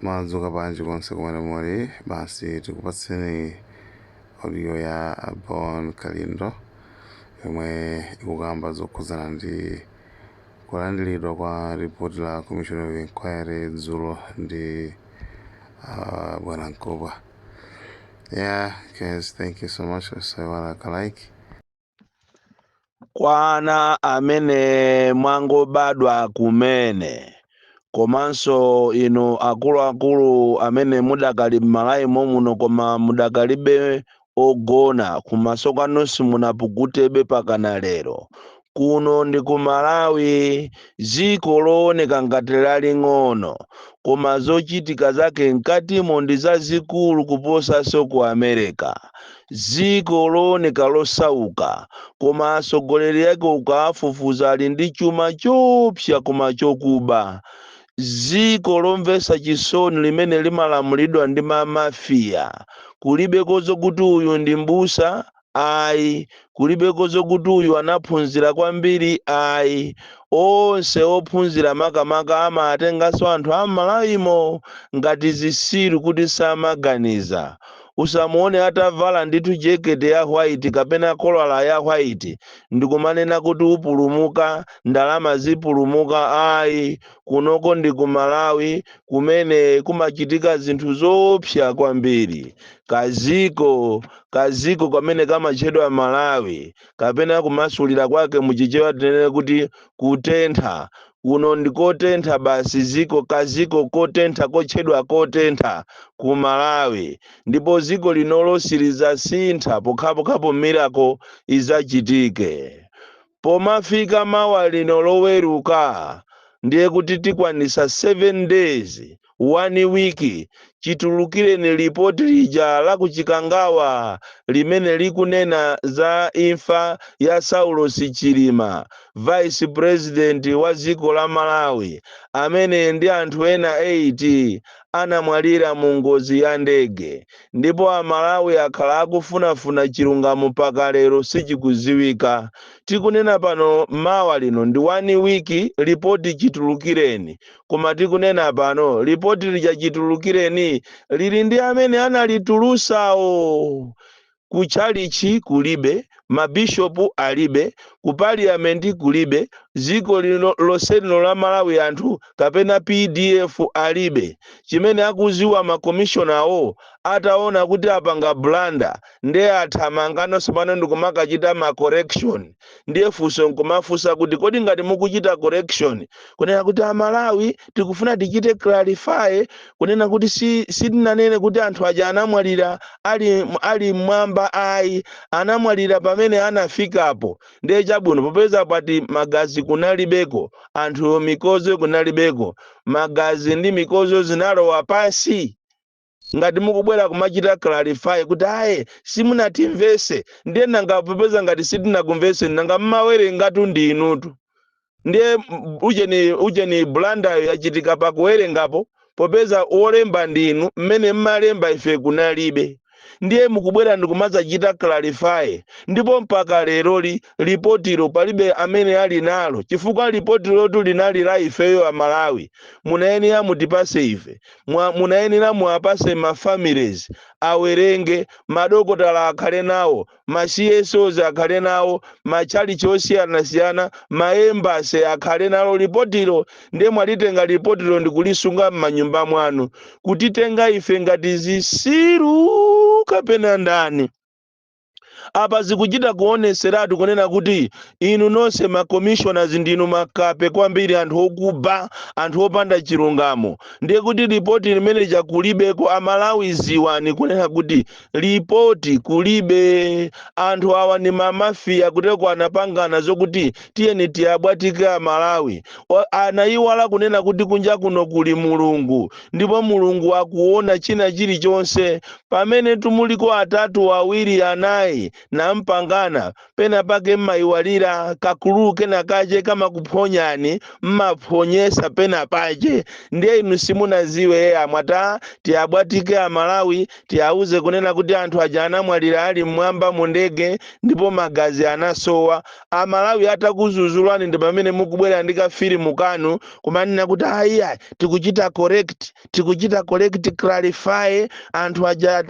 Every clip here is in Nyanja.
Madzuka bwanji konse kumene muli? Basi, tikupatseni audio ya Bon Kalindo yomwe ikukamba zokhudzana ndi kulandiridwa kwa ripoti la Commission of Inquiry dzulo ndi Bwana Mkubwa. Yeah guys, thank you so much. Osaiwala ka like. Kwa ana amene mwangobadwa kumene, komanso inu akuluakulu amene mudakali m'Malawi muno koma mudakalibe ogona, kumaso kwanu simunapukutebe pakana lero, kuno ndi ku Malawi, dziko looneka ngati laling'ono koma zochitika zake mkatimo ndi zazikulu kuposanso ku America. Dziko looneka losauka koma atsogoleri ake ukawafufuza ali ndi chuma chopsa koma chokuba. Dziko lomvetsa chisoni limene limalamulidwa ndi mamafiya. Kulibeko zokuti uyu ndi mbusa, ayi. Kulibeko zokuti uyu anaphunzira kwambiri, ayi. Onse ophunzira makamaka amatenganso anthu am'Malawimo ngati zisilu kuti samaganiza. Usamuone atavala ndithu jekete ya white kapena kolala ya white ndikumanena kuti upulumuka, ndalama zipulumuka, ayi. Kunoko ndi ku Malawi kumene kumachitika zinthu zoopsa kwambiri. Kaziko kamene kamatchedwa Malawi, kapena kumasulira kwake muchichewa tinene kuti kutentha. Kuno ndikotentha basi, ziko kaziko kotentha kotchedwa kotentha ku Malawi. Ndipo ziko linolo silizasintha pokhapokhapo miracle izachitike. Pomafika mawa lino Loweruka, ndiye kuti tikwanisa 7 days, 1 week chitulukireni lipoti lija la kuchikangawa limene likunena za imfa ya Saulos Chilima, vice president wa dziko la Malawi, amene ndi anthu ena 8 anamwalira mu ngozi ya ndege. Ndipo Amalawi akhala akufunafuna chilungamo, mpaka lero sichikuziwika. Tikunena pano, mawa lino ndi 1 week lipoti chitulukireni, koma tikunena pano lipoti lija chitulukireni lili ndi amene analitulusawo. Kutchalichi kulibe, mabishopu alibe, ku parliament kulibe, dziko lino lonse lino la Malawi anthu kapena PDF alibe. Chimene akuziwa, makomishonawo ataona kuti apanga blunder, ndiye athamanganso pano ndikumakachita ma correction. Ndiye funso nkumafunsa kuti, kodi ngati mukuchita correction kunena kuti Amalawi tikufuna tichite clarify kunena kuti sitinanene kuti anthu aja anamwalira ali mmwamba, ayi, anamwalira pamene anafikapo, ndiye chabwino, popeza pati magazi kunalibeko, anthu mikozo kunalibeko, magazi ndi mikozo zinalowa pansi. Ngati mukubwera kumachita clarify kuti aye, simunatimvese, ndiye nanga popeza ngati sitinakumvese, nanga mmawerengatu ndi inutu? Ndiye ujeni blunder yachitika pakuwerengapo, popeza wolemba ndinu, mmene mmalemba ife kunalibe. Ndiye mukubwera ndikumadzachita clarify, ndipo mpaka leroli lipotilo palibe amene ali nalo, chifukwa lipotilotu linali la ifeyo Amalawi. Munayenera mutipase ife, munayenera muwapase ma families awerenge, madokotala akhale nawo, ma CSOs akhale nawo, matchalichi osiyanasiyana, ma embassy akhale nalo lipotilo. Ndiye mwalitenga lipotilo ndikulisunga m'manyumba mwanu, kutitenga ife ngati zisiru kapena ndani? Apa zikuchita kuoneseratu kunena kuti inu nonse ma commissioners ndinu makape kwambiri, anthu okuba, anthu opanda chilungamo. Ndiye kuti lipoti limene chakulibeko. Amalawi, ziwani kunena kuti lipoti kulibe. Anthu awa ni mamafiya, kuteko anapangana zokuti tiyeni tiyabwatike Amalawi. Anayiwala kunena kuti kunja kuno kuli Mulungu, ndipo Mulungu akuona china chilichonse. Pamene tumuliko atatu, awiri, anayi. Nampangana pena pake mmayiwalira kakulu kena kache kamakuphonyani, mmaphonyesa pena pache. Ndiye inu simunaziwe eya, mwata tiyabwatike Amalawi, tiyauze kunena kuti anthu aja anamwalira ali mmwamba mu ndege ndipo magazi anasowa. Amalawi atakuzuzulani ndi pamene mukubwera ndi kafilimu kanu kumanena kuti ayiya, tikuchita correct, tikuchita correct, clarify, anthu aja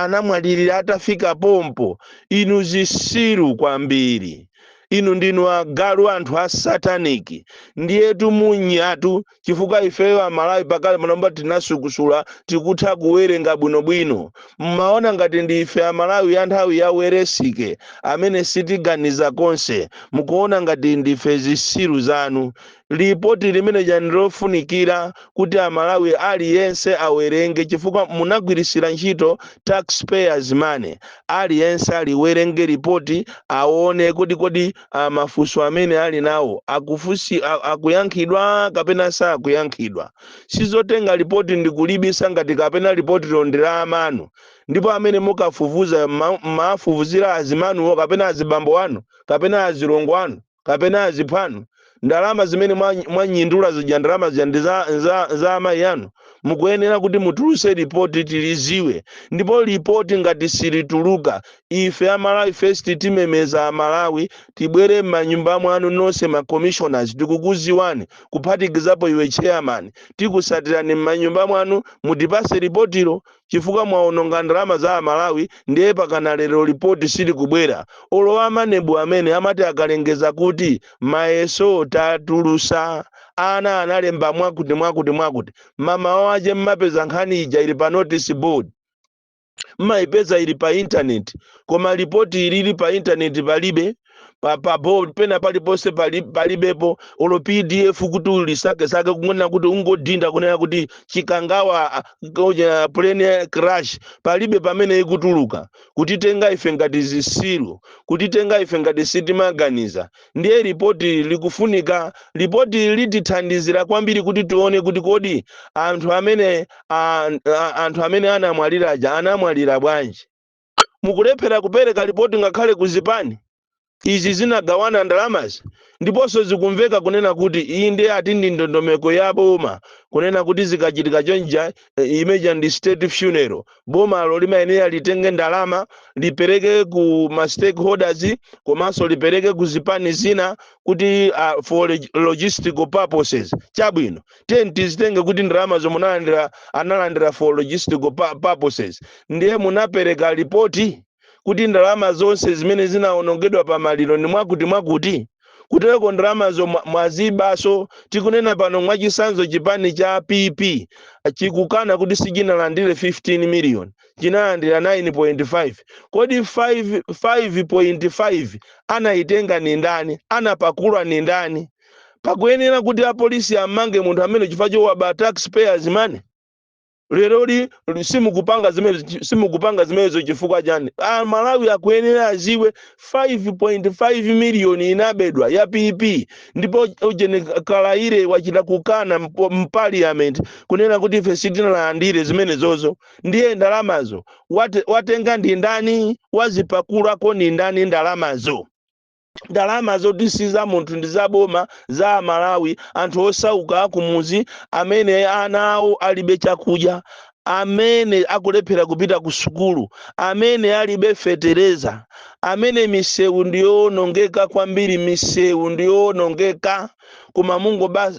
anamwalirira atafika pompo. Inu zisiru kwambiri, inu ndinu agalu, anthu a satanic. Ndiyetu munyatu, chifukwa ifeyo Amalawi pakale panopa tinasukusula, tikutha kuwerenga bwinobwino. Mmaona ngati ndi ife Amalawi ya nthawi ya weresike amene sitiganiza konse. Mukuona ngati ndife zisiru zanu. Lipoti limene ndilofunikira kuti Amalawi aliyense awerenge, chifukwa munagwirisira ntchito taxpayers' money. Aliyense aliwerenge ripoti, aone kuti kodi mafunso amene ali nawo akuyankhidwa kapena sakuyankhidwa. Sizotenga ripoti ndikulibisa ngati kapena ripoti ndi la amanu, ndipo amene mukafufuza mafufuzira azimanuwo kapena azibambo anu kapena azilongo anu kapena aziphwanu. Ndalama zimene mwanyindula zija, ndalama zija ndi za amayi anu. Mukuyenera kuti mutuluse ripoti tiliziwe. Ndipo ripoti ngati silituluka, ife Amalawi First timemeza Amalawi, tibwere m'manyumba mwanu nonse. Ma commissioners tikukuziwani, kuphatikizapo iwe chairman, tikusatirani m'manyumba mwanu, mutipase ripotilo, chifukwa mwaononga ndalama za Amalawi. Ndiye pakana lero ripoti silikubwera. Olowa a MANEB amene amati akalengeza kuti mayeso tatulusa, ana analemba mwakuti mwakuti mwakuti, mama wache mmapeza nkhani ija ili pa notice board, mmayipeza ili pa internet, koma ripoti ilili pa internet palibe, pa board pena paliponse palibepo, olo PDF kuti ulisakesake kunena kuti ungodinda kunena kuti Chikangawa plane crash, palibe pamene ikutuluka. Kutitenga ife ngati zisilu, kutitenga ife ngati sitimaganiza. Ndiye ripoti likufunika. Ripoti litithandizira kwambiri kuti tione kuti kodi anthu amene anamwalira aja anamwalira bwanji. Mukulephera kupereka ripoti ngakhale kuzipani izi zinagawana ndalamazi. Ndiponso zikumveka kunena kuti iyi ndiye ati ndi ndondomeko ya boma kunena kuti zikachitika chonja, imeja ndi state funeral, bomalo limayenera litenge ndalama lipereke ku ma stakeholders komanso lipereke ku zipani zina kuti for logistical purposes. Chabwino, tiye tizitenge kuti ndalama zomwe munalandira analandira for logistical purposes. Ndiye munapereka ripoti kuti ndalama zonse zimene zinawonongedwa pa maliro ndi mwakuti mwakuti, kuteko ndalamazo mwazibaso. Tikunena pano, mwachisanzo, chipani cha PP chikukana kuti sichinalandire 15 million, chinalandira 9.5. Kodi 5 5.5 anayitenga ni ndani? Anapakula ni ndani? Pakuyenera kuti apolisi amange munthu amene chifukwa chowaba taxpayers' money. Leroli simukupanga zimene simukupanga zimenezo chifukwa chani? Ah, Malawi akuyenera aziwe 5.5 miliyoni inabedwa ya PP, ndipo ujene Kalaire wachita kukana mparliament kunena kuti ife sitinalandire zimenezozo. Ndiye ndalamazo watenga ndi ndani? Wazipakulako ndi ndani ndalamazo? Ndalama zoti si za munthu, ndi za boma, za Amalawi, anthu osauka akumuzi amene ana awo alibe chakudya, amene akulephera kupita ku sukulu, amene alibe fetereza, amene misewu ndiyowonongeka kwambiri, misewu ndiyowonongeka, koma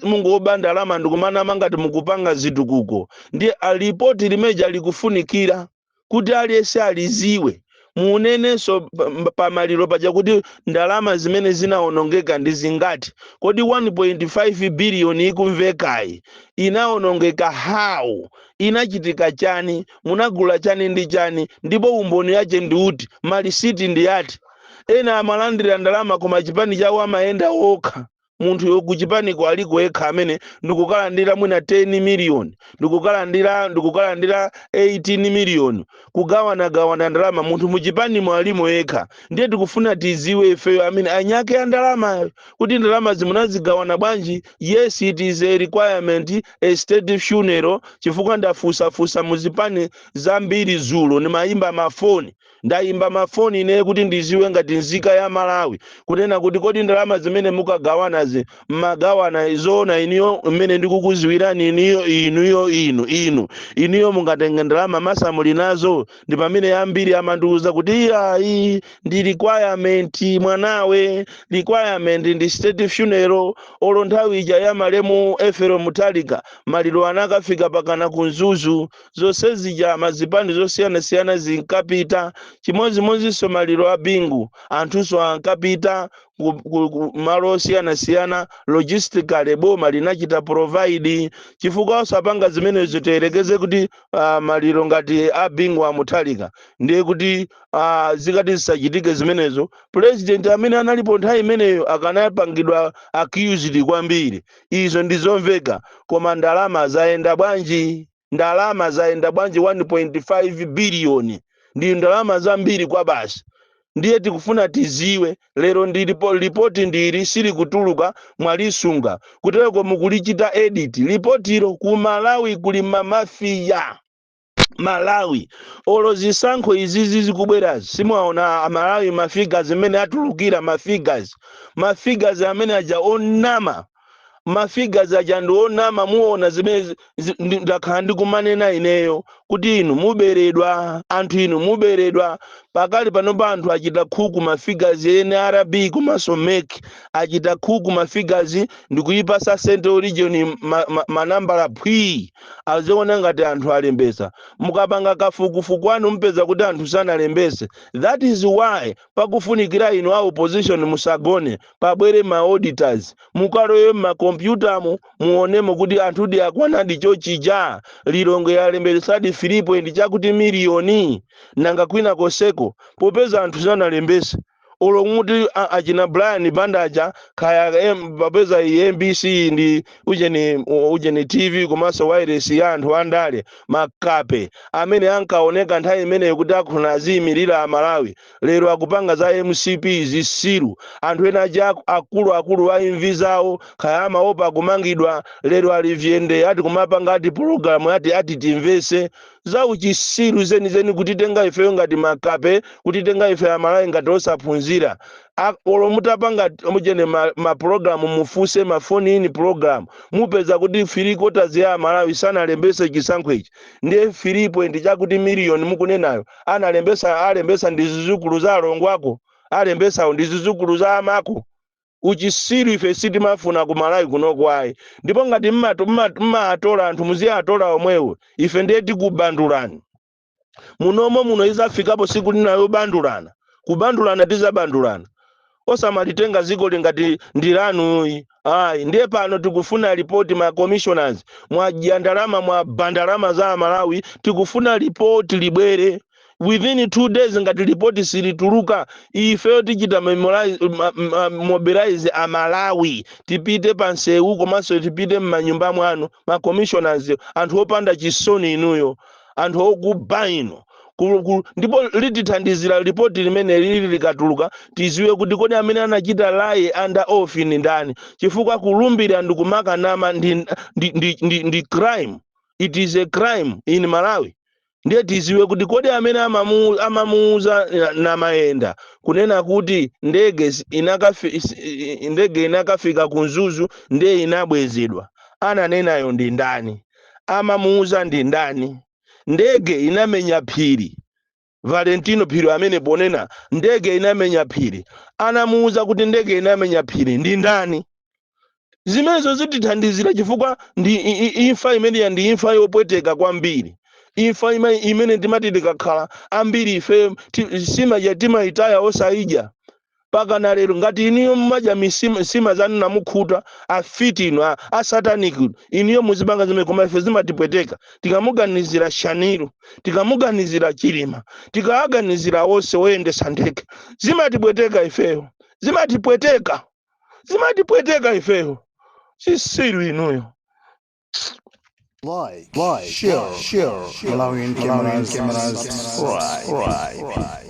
mungoba ndalama ndikumanama ngati mukupanga zitukuko. Ndiye alipoti limeja likufunikira kuti aliyense aliziwe. Munenenso pamaliro paja kuti ndalama zimene zinawonongeka ndi zingati. Kodi 1.5 biliyoni ikumvekayi inawonongeka how? Inachitika chani? Munagula chani ndi chani? Ndipo umboni yache ndi uti? Malisiti ndi ati? Ena amalandira ndalama koma chipani chawo amayenda okha. Munthu kuchipaniko aliko yekha amene ndikukalandira mwina 10 million, ndikukalandira 18 million, kugawanagawana ndalama, munthu muchipanimo alimo yekha. Ndiye tikufuna tiziwe ifeyo amene anyake a ndalamayo kuti ndalama zimunazigawana bwanji. Yes, it is a requirement, a state funeral, chifukwa ndafusafusa muzipani zambiri. Zulo ndimayimba mafoni, ndayimba mafoni ine kuti ndiziwe ngati nzika ya Malawi kunena kuti kodi ndalama zimene mukagawanazi mmagawana zoona? Iniyo mmene ndikukuziwirani iniyo, inuyo, inu inuyo mungatenga ndalama masa muli nazo? Ndi pamene ambiri amandiuza kuti iyayi, ndi requirement mwanawe, requirement ndi state funeral. Olo nthawi ija ya malemu Efero Mutalika, maliro anakafika pakana ku Mzuzu, zonse zija mazipani zosiyanasiyana zinkapita. Chimodzimodzinso maliro a Bingu, anthunso ankapita ku malo osiyanasiyana. Logistically boma linachita provide, chifukwa osapanga zimenezo, tiyerekeze kuti maliro ngati a Bingu a Muthalika, ndiye kuti zikati zisachitike zimenezo, president amene analipo nthawi imeneyo akanapangidwa accused kwambiri. Izo ndizomveka, koma ndalama zayenda bwanji? Ndalama zayenda bwanji? 1.5 biliyoni ndi ndalama zambiri kwa basi. Ndiye tikufuna tiziwe lero. Ndilipo lipoti ndili silikutuluka, mwalisunga kutereko, mukulichita edit lipotilo. Ku Malawi kuli mamafiya. Malawi olo zisankho izizi zikubwerazi, simuwaona Amalawi mafigures amene atulukira, mafigures amene aja onama, mafigures aja ndi onama. Muona zimene ndakhala ndikumanena ineyo kuti inu muberedwa, anthu inu muberedwa. Pakali panopa anthu achita khuku mafigures, NRB komanso MEC achita khuku mafigures ndikuyipasa Central Region manambala phwii, aziona ngati anthu alembesa. Mukapanga kafukufuku anu mpeza kuti anthu sanalembese. That is why pakufunikira inu a opposition musagone, pabwere ma auditors, mukalowe mmakompyutamo muonemo kuti anthudi akwanadi chochija. Lilongwe yalembesadi 3 chakuti miliyoni, nanga kwina koseko? Popeza anthu sanalembese, olo muti achina Brian Bandaja kaya popeza iyi MBC ndi ujeni TV komanso wireless ya anthu andale makape amene ankaoneka nthawi imeneyo kuti akhona aziyimirira Amalawi, lero akupanga za MCP, zisiru. Anthu ena aja akuluakulu a imvi zawo, kaya amaopa kumangidwa, lero ali vyende ati kumapanga ati pologalamu ati timvese za uchisiru zenizeni, kutitenga ifeyo ngati makape, kutitenga ife Amalawi ngati osaphunzira. Olo mutapanga mujene ma program, mufuse ma phone in program, mupeza kuti 3/4 ya Amalawi sanalembese chisankho ichi. Ndiye 3 point chakuti miliyoni mukunenayo analembesa, alembesa ndi zizukulu za alongo ako, alembesawo ndi zizukulu za amako. Uchisiru ife sitimafuna ku Malawi kunoko ayi. Ndipo ngati mmatola anthu, muziyatola omwewo. Ife ndiye tikubandulani munomo muno. Izafikapo siku lina yobandulana, kubandulana tizabandulana. Osamalitenga ziko lingati ndilanuyi ayi. Ndiye pano tikufuna ripoti. Ma commissioners, mwadya ndalama, mwaba ndalama za Amalawi. Tikufuna ripoti libwere within 2 days. Ngati ripoti silituluka, ifeyo tichita mobilize Amalawi, tipite pansewu komanso tipite m'manyumba mwanu. Ma commissioners, anthu opanda chisoni inuyo, anthu okuba inu. Ndipo litithandizira ripoti limene lili likatuluka, tiziwe kuti kodi amene anachita lie under oath ni ndani, chifukwa kulumbira ndikumakanama ndi crime. It is a crime in Malawi. Ndiye tiziwe kuti kodi amene amamuuza Namayenda kunena kuti ndege inakafika ku Mzuzu ndiye inabwezedwa, ananenayo ndi ndani? Amamuuza ndi ndani? Ndege inamenya phiri, Valentino Phiri amene ponena ndege inamenya phiri, anamuuza kuti ndege inamenya phiri ndi ndani? Zimenezo zitithandizira, chifukwa ndi imfa imeneya ndi imfa yopweteka kwambiri, imfa imene timati tikakhala ambiri ife simaja timayitaya osayidya pakana lero. Ngati iniyo mumadya nsima zanu namukhuta, afiti inu, a satanic iniyo muzipanga zimene, koma ife zimatipweteka tikamuganizira Shaniro, tikamuganizira Chilima, tikawaganizira onse oyendesa ndege, zimatipweteka ifeyo, zimatipweteka. Zimatipweteka ifeyo. Sisiru inuyo. Like, share, share, Malawian cameras, subscribe.